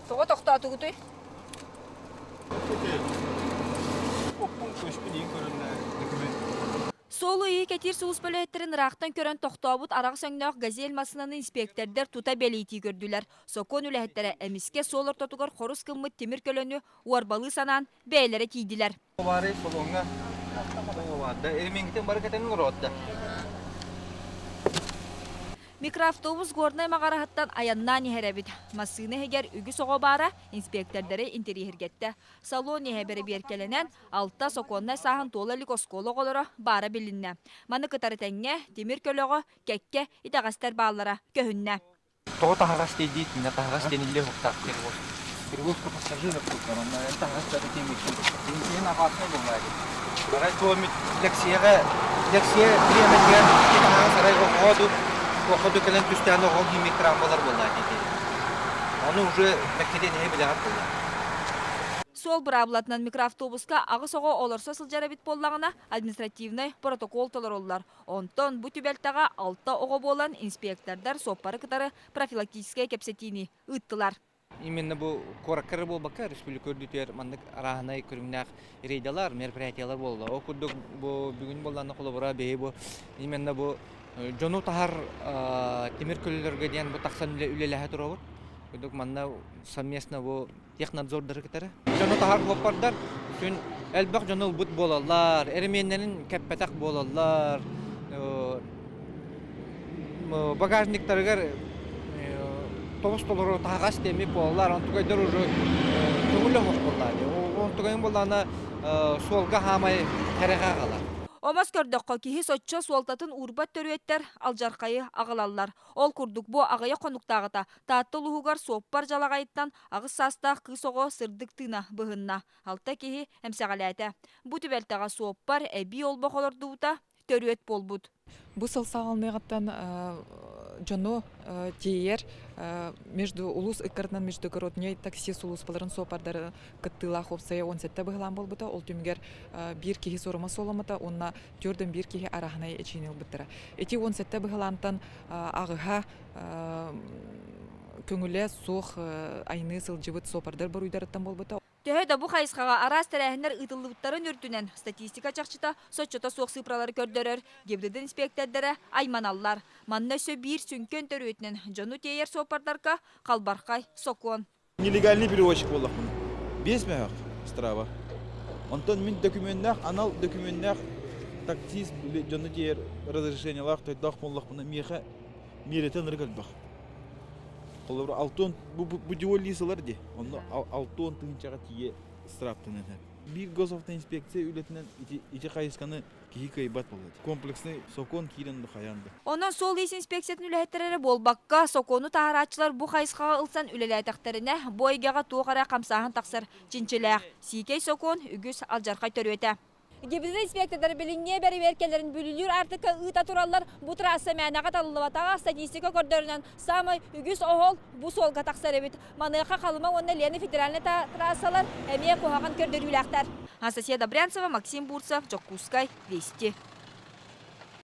Тоҕо тохтоотугутуй? Суолу ыйы кэтиир сулууспа үлэһиттэрин ыраахтан көрөн тохтообут араҕас өҥнөөх «Газель» массыынаны инспиэктэрдэр тута бэлиэтии көрдүлэр. Сокуон үлэһиттэрэ эмискэ суол ортотугар хорус гыммыт тимир көлөнү уорбалыы санаан бэйэлэрэ тиийдилэр. Баары салоҥҥа Ремингтен бары кэтэн олоротта. Микроавтобус Горнай Маҕараһыттан айаннаан иһэр эбит. Массыына иһигэр үгүс оҕо баара инспиэктэрдэри интэриэһиргэттэ. Салон иһэ бэрэбиэркэлэнэн, алта сокуоннай сааһын туола илик оскуола оҕолоро баара билиннэ. Маны кытары тэҥҥэ тимир көлөҕө кэккэ итэҕэстэр бааллара көһүннэ. Тоҕо таһаҕас тиэйдии итиннэ таһаҕас тиэниллиэ суохтаах перевозка. Перевозка пассажиров курдук, онно эн таһаҕас да тиэммиккин. Тиһин опасный буоллаа дии. Арай туоммит лексияҕа лексия бириэмэтигэр ити таһаҕас арай оҕоҕо ду туохха ду кэлэн түстээн оҕоҥ химик травмалар буоллаа дии. Ону уже мэктиэтин эһи билэҕит буоллаа. Суол быраабылатынан микроавтобуска аҕыс оҕо олорсо сылдьар эбит буоллаҕына, административнай протокол толоруллар. Онтон бу түбэлтэҕэ алта оҕо буолан инспектордар суоппары кытары профилактическай кэпсэтиини ыыттылар. Именно бу куоракка эрэ буолбакка, республика үрдүтүгэр маннык арааһынай көрүҥнээх рейдалар, мероприятиялар буолла. Ол курдук бу бүгүн буоллаҕына холобура биһи бу именно бу дьону таһар тимир көлөлөргө диэн бу тахсан үлэлэһэ туруобут. Курдук манна совместно бу технадзордары кытары. Дьону таһар хлоппардар сүн элбэх дьону ылбыт буолаллар, эремиэннэрин кэппэтэх буолаллар, багажниктарыгар тобус толору таһаҕас тиэммит буолаллар, онтугайдар уже көҥүл оҥоһ буоллаа дии. Онтугайын буоллаҕына суолга хаамай кэрэҕэ аҕалар. Омос көрдөххө, киһи соччо суолтатын уурбат төрүөттэр алдьархайы аҕалаллар. Ол курдук бу аҕыйах хонуктааҕыта Таатта улууһугар суоппар дьалаҕайыттан аҕыс саастаах кыыс оҕо сырдык тыына быһынна. Алта киһи эмсэҕэлээтэ. Бу түбэлтэҕэ суоппар эбии олбох олордубута төрүөт буолбут. Бу сыл саҕаланыаҕыттан дьону тиэйэр между улуус ыккардынан междугороднай такси сулууспаларын суоппардары кыттыылаах уопсайа 17 быһылаан буолбута. Ол түмүгэр биир киһи суорума суоламмыта уонна түөртөн биир киһи арааһынай эчиини ылбыттара. Ити 17 быһылаантан аҕыһа көҥүлэ суох айаныы сылдьыбыт суопардар буруйдарыттан буолбута. Төһө да бу хайысхаҕа араас тэрээһиннэр ыытыллыбыттарын үрдүнэн, статистика чахчыта соччото суох сыыппаралары көрдөрөр, ГИБДД инспиэктэрдэрэ айманаллар. Манна өссө биир сүҥкэн төрүөтүнэн дьону тиэйэр суоппардарга халбархай сокуон. Нелегальный перевозчик буоллахпын. Биэс мөһөх страва. Онтон мин дөкүмүөннээх, анал дөкүмүөннээх таксист дьону тиэйэр разрешениелаах тойдоох буоллахпына миэхэ миэрэтэ ынырык элбэх. Холобура алтыан бу дьуоллии сылар дии. Онно алтыан тыһыынчаҕа тиийэ страптанан Биир госавтоинспекция үлэтинэн ити ити хайысханы киһи кыайбат буолла. Комплекснай сокуон киирэн да хайаан да. Онон суол-иис инспекциятын үлэһиттэрэ эрэ буолбакка, сокуону таһаарааччылар бу хайысхаҕа ылсан үлэлээтэхтэринэ, бу эйгэҕэ туох эрэ хамсааһын тахсар чинчилээх. Сиикэй сокуон үгүс алдьархай төрүөтэ. ГИБДД инспектордара билиҥҥи бэрэбиэркэлэрин Бүлүүлүүр Аартыкка ыыта тураллар. Бу трасса мээнэҕэ талыллыбатаҕа статистика көрдөрүнэн саамай үгүс оһол бу суолга тахсар эбит. Маныаха Халыма уонна Лена федеральнай трассалар эмиэ куһаҕан көрдөрүүлээхтэр. Анастасия Добрянцева, Максим Бурцев, Дьокуускай, Вести.